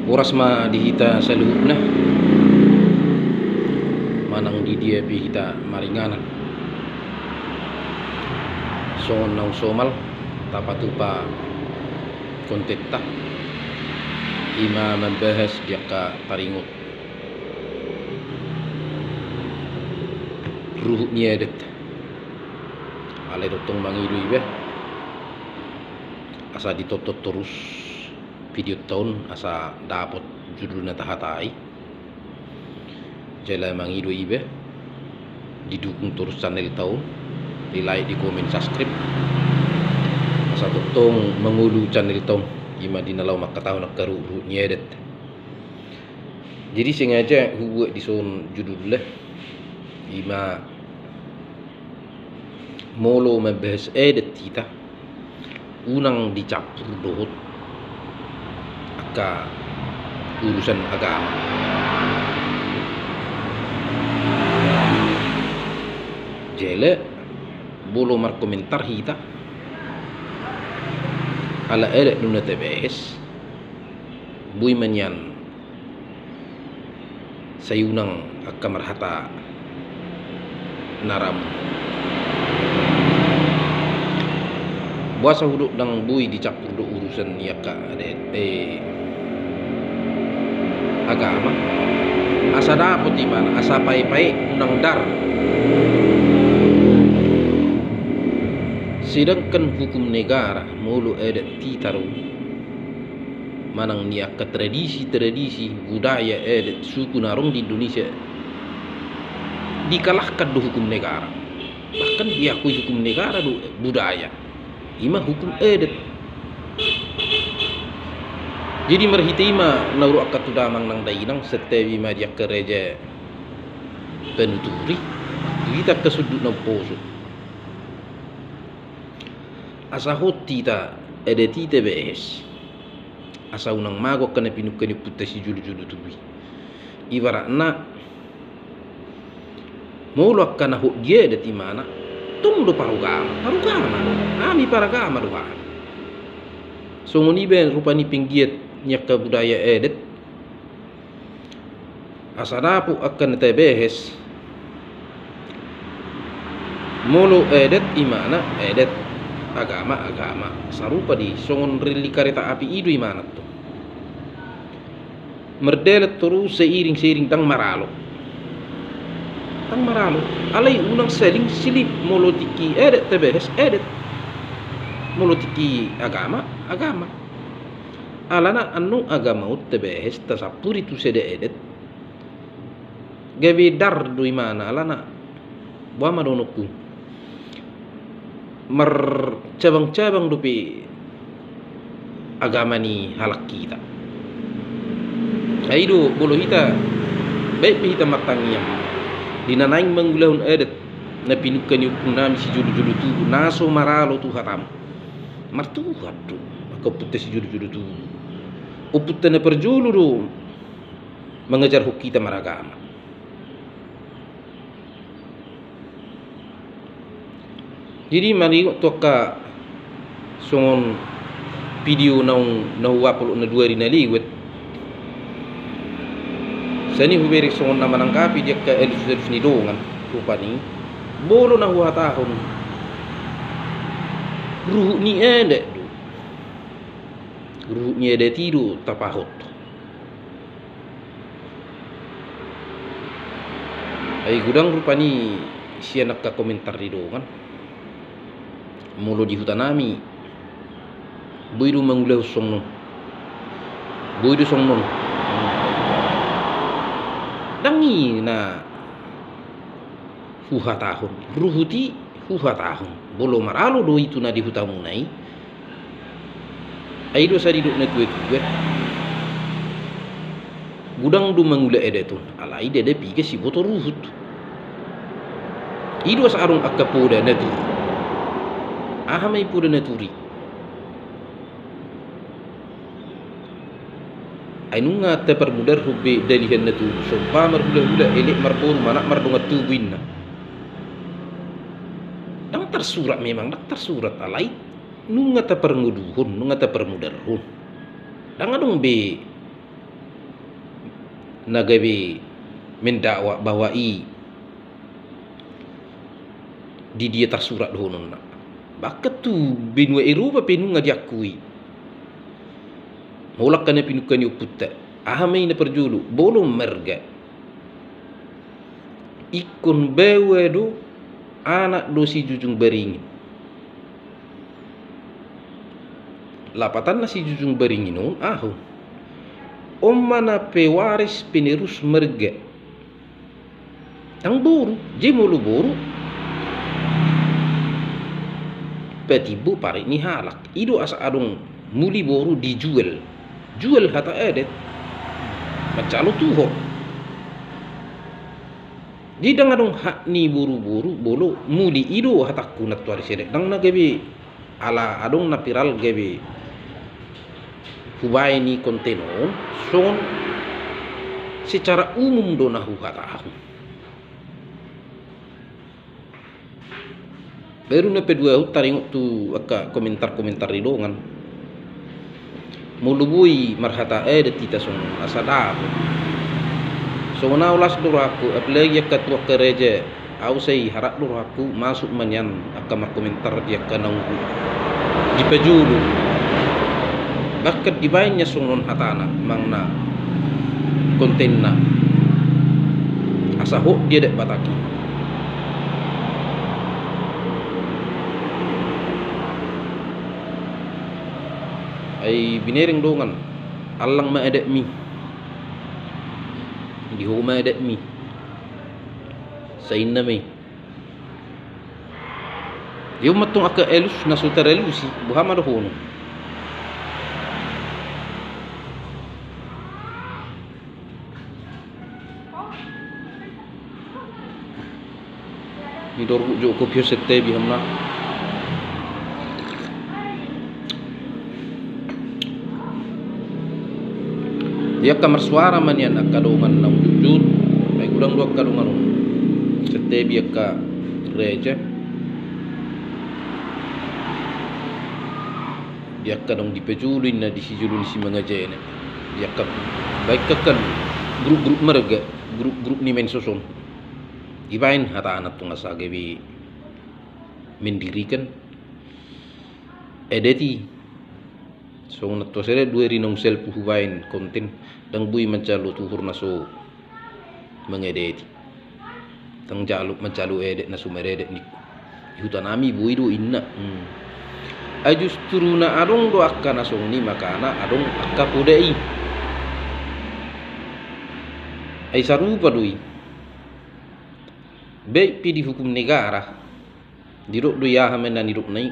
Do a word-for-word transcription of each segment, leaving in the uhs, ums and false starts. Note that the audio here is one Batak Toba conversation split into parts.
Horas ma di hita saluhutna, manang di dia pe hita maringanan. Songon naung somal tapatupa kontenta, ima mambahas di angka taringot ruhut ni adat. Alai tongtong mangido iba asa ditonton torus videonta on asa dapot judul na tahatai. Jala mangido iba didukung torus channelta on, di like, di komen, subscribe, asa tongtong mangolu channelta on, ima di na laho mangkatahon angka ruhut ni adat. Jadi sengaja hubuat dison judulna, ima molo mambahas adat hita, unang dicampur dohot angka urusan agama. Jala molo markomentar hita, ala adat do na tabahas, boi ma nian sai unang angka marhata na ramu. Boasa hudok ndang boi dicampur do urusan ni angka adat, eh, agama? Asa dapot imana, asa pae-pae unang dar. Sedangkan hukum negara, molo adat hita do, manang ni angka tradisi-tradisi, budaya, adat, suku na adong di Indonesia, dikalahkan do hukum negara. Bahkan diakui hukum negara do budaya, ima hukum adat. Jadi marhite ima na hudok angka tu damang nang dainang, santabi ma di angka raja panuturi, di hita angka sundut na umposo. Asa hot hita adat i tabahas, asa unang mago angka na pinungka ni ompunta sijolo-jolo tubu i. Ibaratna, molo angka na hot di adat imana, tong do paragama, paragama do. Hami paragama do hami. Songon i be rupani penggiat ni angka budaya adat, asa dapot angka na tabahas. Molo adat imana adat, agama agama, sarupa di songon rel ni kareta api, i do imana tong. Mardalan torus seiring-seiring, ndang maralo. Ndang maralo. Alai unang saling silip, molo tingki adat tabahas adat, molo tingki agama agama. Alana annon agama on tabahas tasampuri tu sada adat, gabe dar do imana, alana boha ma dohononku, marcabang-cabang dope agama ni halak hita. Ai do molo hita, baen pe hita martangiang di na naeng mangulahon adat na pinungka ni ompunami sijolo-jolo tubu, na so maralo tu hatamu. Martuhan do angka ompunta sijolo-jolo tubu. Ompunta na parjolo do mangajarhon hita maragama. Jadi maningot tu angka songon video naung na huupload na dua ari na lewat, sian i hubereng songon na mananggapi di angka alus-alus ni dongan. Rupani molo na huhatahon, ruhut ni adat do, ruhut ni adat i do tapahot. Ai godang rupani sian angka komentar ni dongan. Molo di hutanami, boi do mangulahon songon on. Boi do songon on. Ndang i na huhatahon, ruhut i huhatahon. Molo maralo do i tu na di hutamuna i, ai do asa didok na tua-tua, godang do mangula adat on, alai ndada piga siboto ruhut. I do asa adong angka poda na tur. Aha ma i poda na tur i? Ai nunga taparmudarhon be dalihan na tubu, somba marhulahula, elek marboru, manat mardongan tubu inna. Ndang tarsurat memang, ndang tarsurat, alai nunga taparngoluhon, nunga taparmudarhon. Ndang adong be na gabe mendakwa bahwa i di dia tarsurat dohononna. Bahkan tu benua Eropa pe nunga diakui. Molo angka na pinungka ni ompunta, aha ma i na parjolo, molo marga, ingkon baoa do anak do sijujung baringin. Lapatanna sijujung baringin on ahu. On ma na pewaris penerus marga. Ndang boru, jadi molo boru, patimbo parik ni halak. I do asa adong muli boru dijual. Jual hata adat. Manjalo tuhor. Jadi ndang adong hak ni boru-boru, molo muli, i do hatangku nantuari sede. Ndang na gabe ala adong na viral gabe hubaen i konten on, songon secara umum do na huhatahon. Baru na paduahon taringot tu angka komentar-komentar ni dongan. Molo boi marhata adat hita songon asa dapot. Songon ahu las do rohangku, apalagi angka tu angka raja. Ahu sai harap do rohangku masuk ma nian angka markomentar di angka naung dipajolo. Bahkan dibaen nian songon hatana, manang na kontenna. Asa hot di adat Batak i. Ai binereng dongan, allang ma adatmi. Di ho ma adatmi. Sainna ma i. Dia ma tong angka alus na so taralusi, boha ma dohonon. Nidorguk jo kopi ho, santabi hamuna. Di angka marsuara ma nian angka dongan naung jujur, ai godang do angka dongan on. Santabi angka raja. Di angka naung dipajolo inna di sijolo ni simangajana. Di angka baik angka grup-grup marga, grup-grup ni mensos on. Dibaen hatana tong asa gabe mendirikan adat i. Songon na tuas adat do i, ari naung salpu hubaen konten, ndang boi manjalo tuhor na so mangadati. Ndang jalo manjalo adat na so maradat ningku. Di hutanami boi do inna. Hmm. Ai justru na adong do angka na songon i, makana adong angka poda i. Ai sarupa do i. Baik pe di hukum negara. Didok do i, aha ma na nidokna i,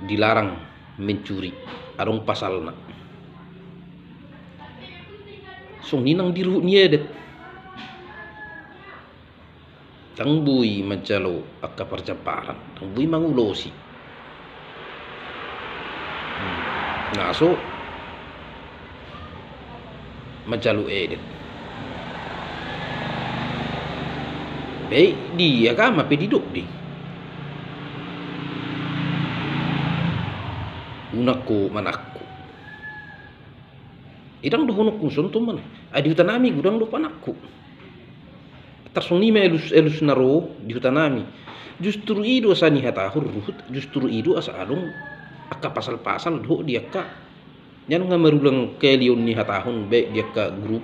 dilarang mencuri, adong pasalna. Songon i nang di ruhut ni adat. Ndang boi manjalo angka parjamparan, ndang boi mangulosi. Hmm. Na so manjalo adat. Baik di agama pe didok do i. Unang ho manangko. Ndang dohononku songon i ma na. Ai di hutanami godang do panangko. Tarsongon i ma alus-alus na ro di hutanami. Justru i do asa nihatahon ruhut, justru i do asa adong angka pasal-pasal dohot di angka. Nian nga marulang kali on nihatahon baik di angka grup.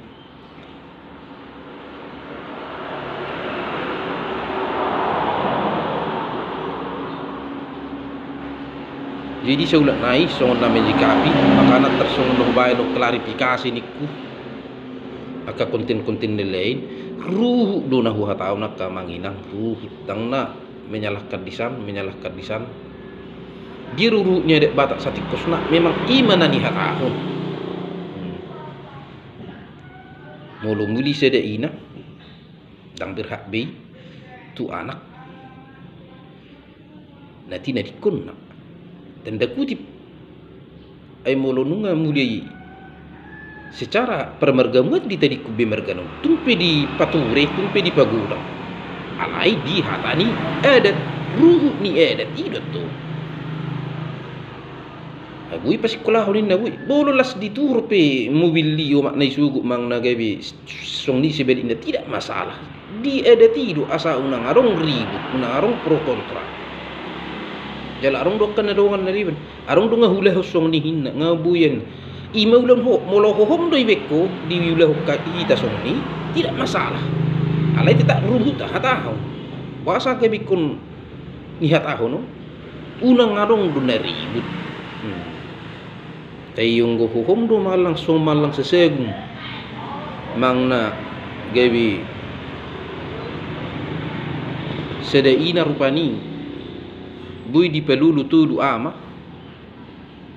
Jadi saulak nai songon na menyikapi, makana tarsongon na hubaen on klarifikasi ningku. Angka konten-konten na lain, ruhut do na huhatahon angka amang inang, ruhut, ndang na menyalahkan di san, menyalahkan di san. Di ruhut ni adat Batak satingkosna, memang i ma na nihatahon. Hmm. Molo muli sada ina, ndang berhak be i tu anak na tinadingkonna. Tanda kutip. Ai molo nunga muli secara parmargamuan ditadingkon be margana on, tung pe dipature, tung pe dipagodang, alai di hata ni adat, ruhut ni adat i do tong. Boi pasingkolahon ninna, boi. Molo las dituhor pe mobil i, omak na isogot manang na gabe songon i sebalikna, tidak masalah. Di adat i do asa unang adong ribut, unang adong pro kontra. Jala adong do angka na dongan na liban. Adong do nga huulahon songon i ninna, nga boi an. I ma ulaon ho, molo hohom do ibaen ho, di ulaon hita songon i, tidak masalah. Alai tetap ruhut hatahon. Boasa gabe ingkon nihatahon on? Unang adong do na ribut. Hmm. Ai anggo hohom do manang songon manang sasagung manang na gabe sada ina rupani, boi dipalulu tolu ama,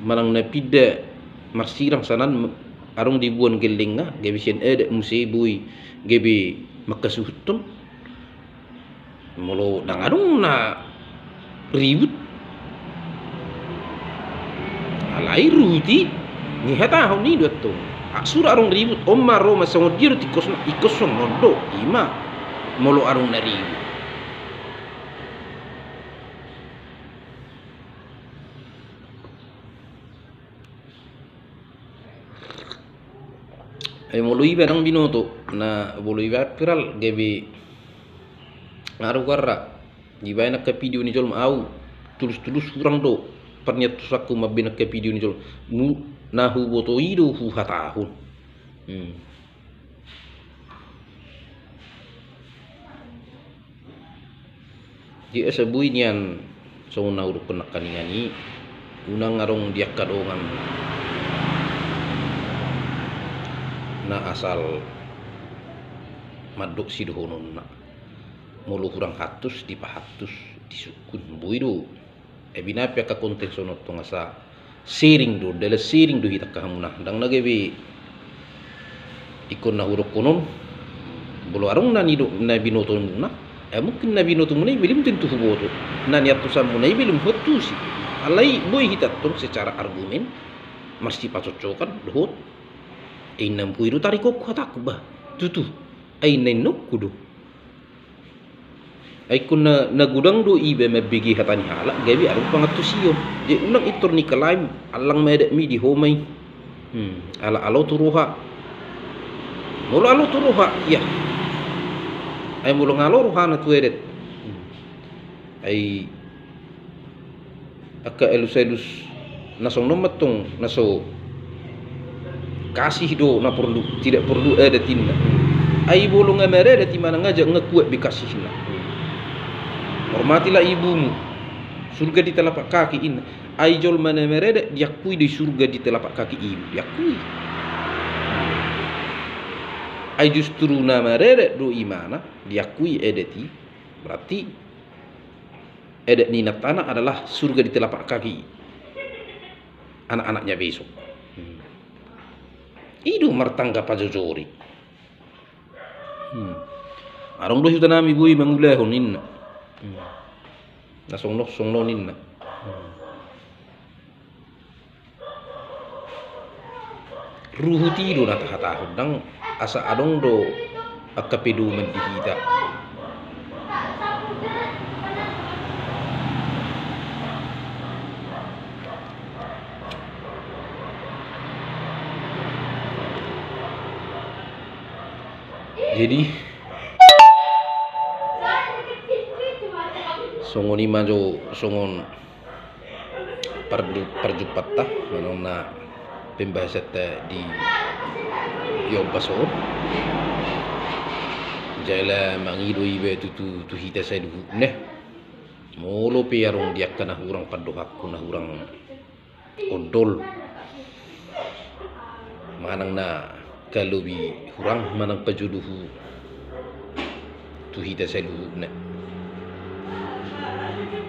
manang na pinda marsirang sian an, adong diboan gellengna, gabe sian adat muse boi gabe mangkasuhuthon. Molo ndang adong na ribut, alai ruhut i, nihatahon i do antong. Asa unang adong ribut, on ma ro ma songon dia do tingkosna, ingkon songon on do, i ma molo adong na ribut. Ai molo iba ndang binoto, na molo iba viral gabe nga do goarna. Dibaen angka video ni jolma, au tulus-tulus hurang do parniantusanku mambaen angka video ni jolma. Mu, na huboto i do huhatahon. Hmm. Di asa boi nian songon na hudokkon nangkaningan i, unang adong di angka dongan na asal mandok sidohononna. Molo hurang hantus, dipahantus, disungkun, boi do. Ai binaen pe angka konten songon on asa sharing do, dalan sharing do hita angka hamuna. Ndang na gabe ingkon na hudokkon on, molo adong na nido, na binotomuna, ai mungkin na binotomuna i belum tentu huboto. Na niantusanmuna i belum huantusi. Alai boi hita antong secara argumen, marsipacokcokan dohot, ai inna, boi do tarikonku hatangku bah. Tutu. Ai inna-innangku do. Ai ingkon na, na godang do iba mambege hata ni halak, gabe adong pangantusion. Jadi unang pintor niklaim, allang ma adatmi di ho ma i. Hmm, ala alo tu roha. Molo alo tu roha, ia. Ai molo nga alo rohana tu adat. Hmm. Ai angka alus-alus na songon on ma antong, na so kasih do na porlu, tidak porlu adat inna. Ai molo nga maradat i manang adat, nga kuat be kasihna. Hormatilah ibumu, surga di telapak kaki inna. Ai jolma na maradat diakui do i surga di telapak kaki ibu, diakui. Ai justru na maradat do imana diakui adat i, berarti adat ni inantana adalah surga di telapak kaki anak-anaknya besok. Hmm. I do martangga pajojori. Hmm. Adong do hutanami boi mangulahon inna. Hmm. Na songon on, songon on inna. Hmm. Ruhut i do na tahatahon, ndang asa adong do angka pedoman di hita. Jadi songon i ma jo songon parju-, parjumpanta manang na pembahasanta di, di ombas on. Jala mangido iba tutu tu hita saluhutna. Molo pe adong di angka na hurang pandohanku, na hurang ondol manang na kalobi hurang manang pajolohu tu hita saluhutna,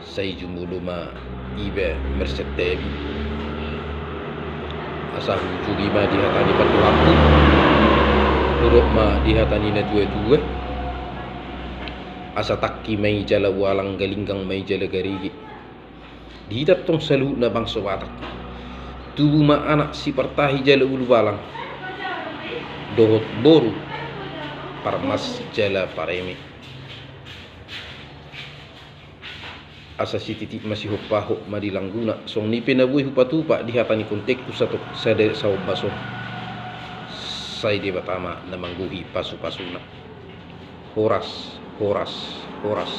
sai jumolo ma iba marsantabi. Asa hujungi ma di hata ni pandohanku, hudok ma di hata ni natuatua. Asa tangki ma i jala ualang, galinggang ma i jala garege. Di hita antong saluhutna bangso Batak, tubu ma anak sipartahi jala ulubalang, dohot boru parmas jala pareme. Asa sititi ma sihompahon ma di langguna, songon i pe na boi hupatupa di hata ni kontengku sato-, sada saombas on. Sai Debata ma na manggohi pasupasuna. Horas, horas, horas.